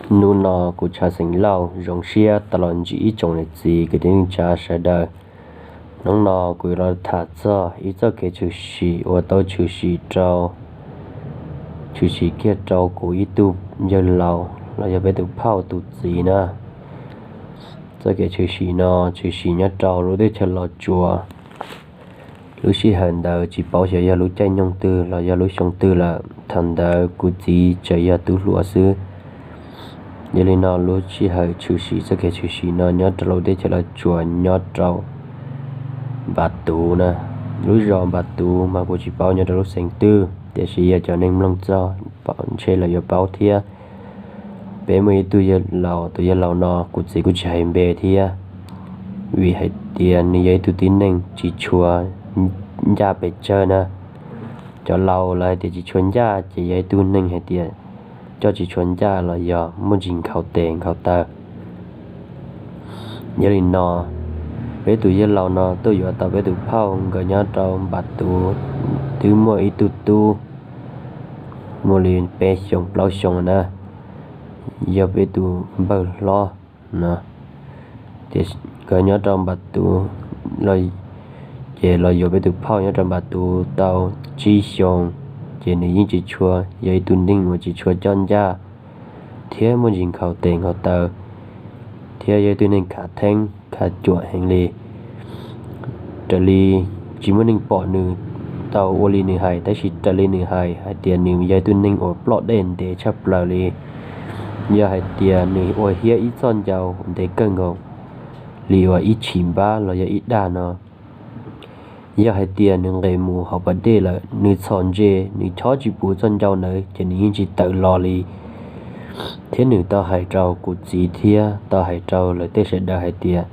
Hnub no kuv Tshav Xeem Lauj zoo siab tau los ntsib ib tsoom niam txiv kwv tij neej tsa sawv daws. Hnub no kuv yuav los tham txog ib txoj kev tshwm sim uas tau tshwm sim rau, tshwm sim kiag rau kuv ib tug yawg laus los yog peb tus phauj tus txiv na. Txoj kev tshwm sim no tshwm sim nyob rau lub teb chaws Los Tsuas. Lub sij hawm ntawd tsis paub xyov yog lub caij nyoog twg los yog lub xyoo twg lawm, thaum ntawd kuv txiv tseem yog tub hluas xwb. Yog li no lub sij hawm tshwm sim txoj kev tshwm sim no nyob rau lub teb chaws Los Tsuas nyob rau Npas Tuv na. Lub zos Npas Tuv mas kuv tsis paub nyob rau lub xeev twg, tiam sis yog cov neeg mloog txog ntshe lawv yuav paub thiab. Peb muaj ib tug yawg laus, tus yawg laus no kuv txiv kuj tsis hais npe thiab, vim hais tias nws yog ib tug tib neeg tsis tshua ncaj pes tsawg na. Cov laus lawv hais tias tsis tshua ncaj ces yog ib tug neeg hais tias coj tsis tshua ncaj los yog muaj ntsis nkhaus tes nkhaus taw. Yog li no, peb tus yawg laus no tuaj yuav tau peb tus phauj nkawd nyob rau Npas Tuv twb muaj ib tug tub muaj li peb xyoo plaub xyoo na, yog peb tus npawg hlob no. Ces nkawd nyob rau Npas Tuv, ces los yuav peb tus phauj nyob rau Npas Tuv tau tsib xyoo, ces nws yeej tsis tshua, yog ib tug neeg uas tsis tshua coj ncaj thiab muaj ntsis nkhaus tes nkhaus taw, thiab yog ib tug neeg khav theeb khav cuam heev li. Raws li tsis muaj neeg pom nws tau ua li nws hais, tab sis raws li nws hais hais tias nws yog ib tug neeg uas ploj dej ntev tshaj plaws li. Yog hais tias nws ua hiab ib txoj ncau ntev kawg nkaus li uas ib tshim npab los yog ib dag no, yog hais tias nws nqes mus hauv pas dej lawm, nws txhom ntse, nws chob tsis puv txoj ncau ntawd ces nws yeej tsis tawm los li. Thiab nws tau hais rau kuv txiv thiab tau hais rau lawv tej sawv daws hais tias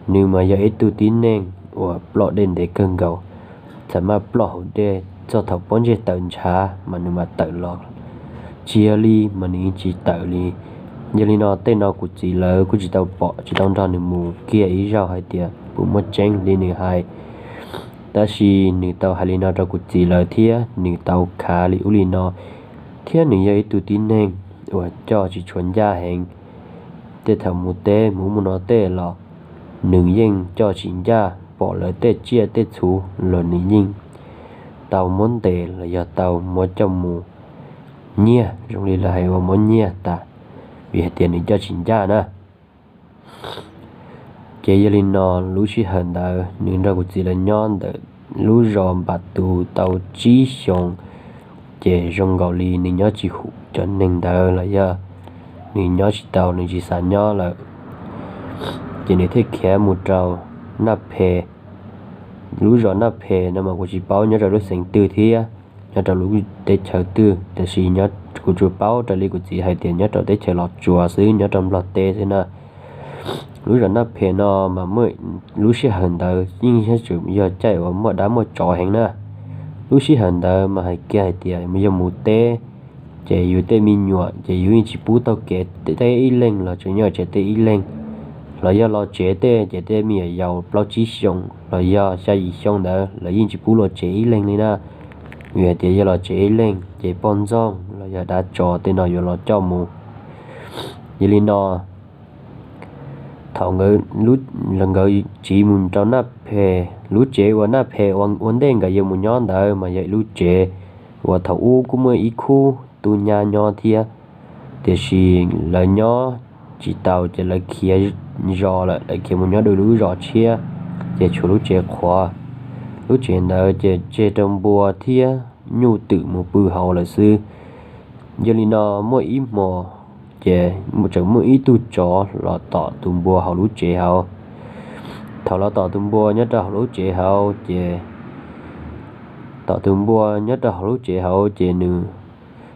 nws mas yog ib tug tib neeg uas ploj dej ntev kawg nkaus, txawm maj ploj hauv dej txog thaum pob ntseg tawm ntshav mas nws mam tawm los, tsis yog li mas nws yeej tsis tawm li. Yog li no tej no kuv txiv lawv kuj tsis tau pom, tsis tau nrog nws mus kiag ib zaug hais tias puas muaj tseeb li nws hais. Tab sis nws tau hais li no rau kuv txiv lawv thiab nws tau khav li ub li no, thiab nws yog ib tug tib neeg uas coj tsis tshua ncaj heev. Tej thaum mus teb mus ub mus no tej los nws yeej coj tsis ncaj, pom lawv tej tsiaj tej txhu los nws yeej tau muab ntes los yog tau muab coj mus nyiag, zoo li lawv hais uas muab nyiag tas, vim hais tias nws coj tsis ncaj na. Ces yog li no lub sij hawm ntawd nws nrog kuv txiv lawv nyob ntawm lub zos Npas Tuv tau tsib xyoos, ces zoo nkaus li nws nyob tsis hum cov neeg ntawd los yog nws nyob tsis tau, nws tsis xav nyob lawm. Ces nws thiaj khiav mus rau Naj Phe. Lub zos Naj Phe no mas kuv tsis paub nyob rau lub xeev twg thiab nyob rau lub teb chaws twg, tiam sis kuv tsuas paub raws li kuv txiv hais tias nyob rau teb chaws Los Tsuas xwb, nyob rau Nplog teb xwb na. Lub zos Naj Phe no mas muaj, lub sij hawm ntawd yeej yog caij uas muaj dab muaj tsov heev na. Lub sij hawm ntawd mas hais kiag hais tias yog mus teb, ces yus tej me nyuam ces yus yeej tsis pub taug kev teb ib leeg los tseem nyob tsev teb ib leeg, los yog los tsev tej ces tej me nyuam yaus plaub tsib xyoos los yog xya yim xyoo ntawd lawv yeej tsis pub los tsev ib leeg li na. Vim hais tias yog los tsev ib leeg ces poj ntxoog los yog dab tsov tej no yuav los coj mus. Yog li no thaum nkawd tsiv mus rau Naj Phe, lub tsev uas Naj Phe ua ntej nkawd yuav mus nyob ntawd mas yog ib lub tsev uas thaum ub kuj muaj ib khub tub nyab nyob thiab, tiam sis lawv nyob tsis tau ces lawv khiav zos lawm, lawv khiav mus nyob dua lub zos tshiab, ces tshuav lub tsev qhuav. Lub tsev ntawd ces tseg rau npua thiab nyuj twm mus pw hauv lawm xwb. Yog li no muaj ib hmo ces tseem muaj ib tug tsov los tom tus npua hauv lub tsev hauv. Thaum los tom tus npua nyob rau hauv lub tsev hauv ces, tom tus npua nyob rau hauv lub tsev hauv ces nws,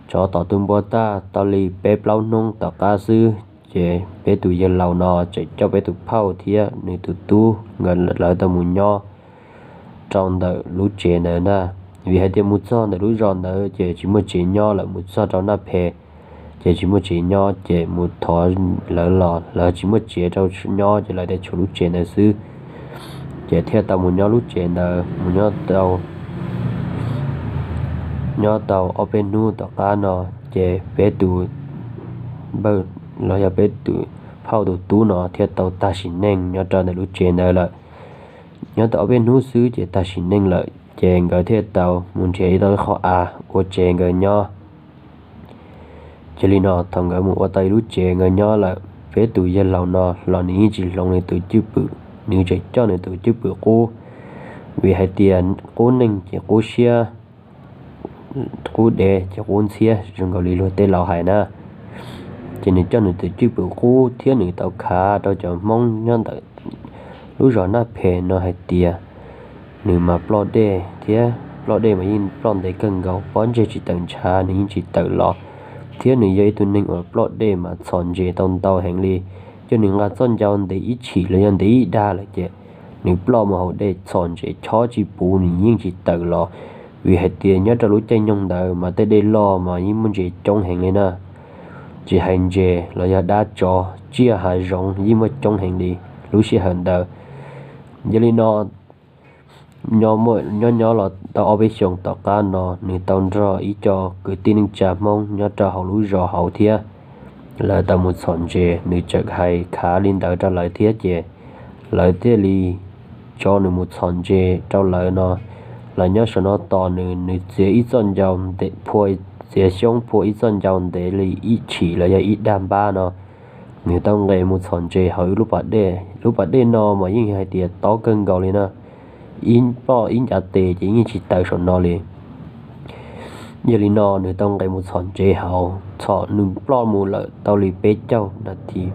tsov tom tus npua tag tau li peb plaub hnub tom qab xwb ces peb tus yawg laus no tseem coj peb tus phauj thiab nws tus tub nkawd lawv tau mus nyob rau ntawm lub tsev ntawd ntag. Vim hais tias mus txog ntawm lub zos ntawd ces tsis muaj tsev nyob lawm, mus txog rau Naj Phe ces tsis muaj tsev nyob ces mus thov lawv los lawv tsis muaj tsev rau nyob ces lawv tias tshuav lub tsev ntawd xwb. Ces thiaj tau mus nyob lub tsev ntawd, mus nyob tau, nyob tau ob peb hnub tom qab no ces peb tus npawg los yog peb tus phauj tus tub no thiaj tau tag sim neej nyob rau ntawm lub tsev ntawd lawm. Nyob tau ob peb hnub xwb ces tag sim neej lawm ces nkawd thiaj tau mus nrhiav ib tau qhov av ua tsev nkawd nyob. Ces li no thaum nkawd mus ua tau ib lub tsev nkawd nyob lawm, peb tus yawg laus no los nws yeej tsis hloov nws tus cwj pwm, nws tseem coj nws tus cwj pwm qub, vim hais tias qub neeg ces qub siab, qub dev ces qub ntxhiab zoo nkaus li luag tej laus hais na. Ces nws coj nws tus cwj pwm qub thiab nws tau khav rau cov Hmoob nyob ntawm lub zos Naj Phem no hais tias nws mas ploj dej thiab ploj dej mas yeej ploj ntev kawg nkaus, pob ntseg tsis tawm ntshav nws yeej tsis tawm los, thiab nws yog ib tug neeg uas ploj dej mas txhom ntses tau ntau heev li. Ces nws nqa txoj ncau ntev ib chim los yog ntev ib dag lawm ces nws ploj mus hauv dej txhom ntses chob tsis puv nws yeej tsis tawm los, vim hais tias nyob rau lub caij nyoog ntawd mas tej dej loj mas yeej muaj ntses coob heev li na, tsis hais ntses los yog dab tsov tsiaj hav zoov yeej muaj coob heev li lub sij hawm ntawd. Yog li no nyob nyob los tau ob peb xyoos tom qab no nws tau nrog ib co kwv tij neej tsa Hmoob nyob rau hauv lub zos hauv thiab, lawv tau mus txhom ntses, nws tseem hais khav li ntawd rau lawv thiab ces lawv thiaj li tso nws mus txhom ntses rau lawv no. Lawv nyob saum no tos nws, nws txiav ib txoj ncau ntev phua, txiav xyoob phua ib txoj ncau ntev li ib chim los yog ib dag npab no, nws tau nqes mus txhom ntses hauv ib lub pas dej. Lub pas dej no mas yeej hais tias tob kawg nkaus li na, ib ploj ib ncav tes ces yeej tsis tawm saum no li. Yog li no nws tau nqes mus txhom ntses hauv, txhom nws ploj mus lawm tau li peb caug nas this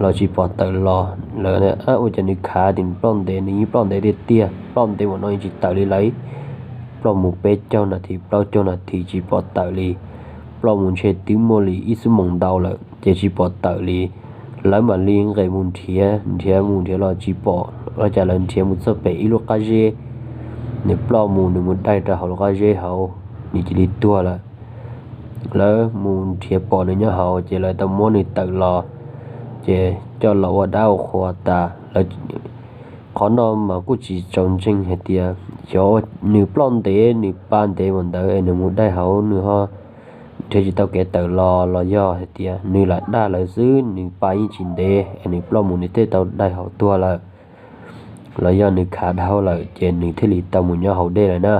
los tsis pom tawm los lawm. Ua cas nws khav tias nws ploj ntev, nws yeej ploj ntev tiag tiag, ploj ntev mus no yeej tsis tawm li lawm. Ploj mus peb caug nas this plaub caug nas this tsis pom tawm li, ploj mus ntshe twb muaj li ib xuab moos ntau lawm ces tsis pom tawm li. Lawv mam li nqes mus nrhiav, nrhiav mus nrhiav los tsis pom, ua cas lawv nrhiav mus txog pem ib lub qab zeb, nws ploj mus nws mus daig rau hauv lub qab zeb hauv, nws cia li tuag lawm. Lawv mus nrhiav pom nws nyob hauv ces lawv tau muab nws tawm los, ces coj los ua dab ua qhua tas lawm. Qhov no mas kuj tsis txaus ntseeg hais tias xyov nws ploj ntev nws pa ntev mus ntawd es nws mus daig hauv nws ho nrhiav tsis tau kev tawm los, los yog hais tias nws lam dag lawv xwb, nws pa yeej tsis ntev es nws ploj mus nws thiaj tau daig hauv tuag lawm, los yog nws khav dhau lawm ces nws thiaj li tau mus nyob hauv dej lawm na.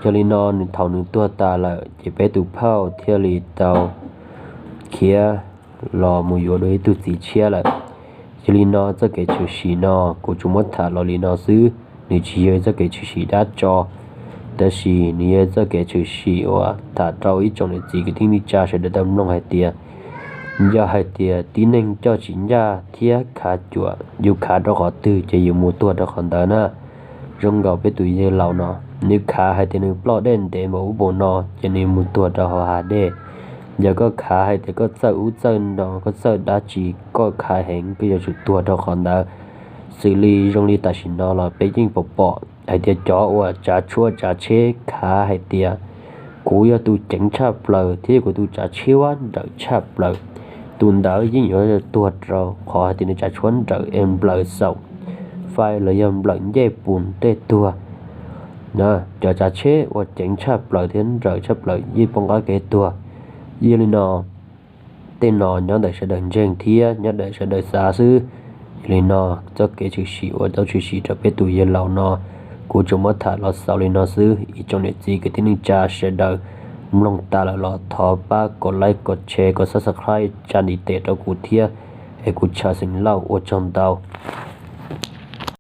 Yog li no nws thaum nws tuag tas lawm ces peb tus phauj thiaj li tau khiav los mus yuav dua ib tug txiv tshiab lawm. Yog li no txoj kev tshwm sim no kuv tsuas muab tham los li no xwb, nws tsis yog txoj kev tshwm sim dab tsov, tab sis nws yog txoj kev tshwm sim uas tham rau ib tsoom niam txiv kwv tij neej tsa sawv daws tau mloog hais tias yog hais tias tib neeg coj tsis ncaj thiab khav cuam, yus khav rau qhov twg ces yus mus tuag rau qhov ntawd na. Zoo nkaus peb tus yawg laus no, nws khav hais tias nws ploj dej ntev npaum ub npaum no ces nws mus tuag rau hauv hav dej. Yog koj khav hais tias koj txawj ub txawj no, koj txawj dab tsi, koj khav heev koj yuav tsum tuag rau qhov ntawd. Xws li zoo li tam sim no los peb yeej pom pom hais tias cov uas tsav tshuab tsav tsheb khav hais tias kuv yog tus ceev tshaj plaws thiab kuv tus tsav tsheb ua nrawm tshaj plaws, tus ntawd yeej yuav tuag rau qhov hais tias nws tsav tshuab nrawm es nplawm xaum fais los yog nplawm ncej pus tej tuag. Cov tsav tsheb uas ceev tshaj plaws thiab nrawm tshaj plaws yeej poob qab kev tuag. Yog li no tej no nyob ntawm sawv daws ntseeg thiab nyob ntawm sawv daws xav xwb. Yog li no txoj kev tshwm sim uas tau tshwm sim rau peb tus yawg laus no, kuv tsuas muab tham los xaus li no xwb. Ib tsoom niam txiv kwv tij neej tsa sawv daws mloog tas lawm los thov pab kom like, kom share, kom subscribe, tsa ntiv tes rau kuv thiab, es kuv Tshaj Xeem Lauj ua tsaug ntau.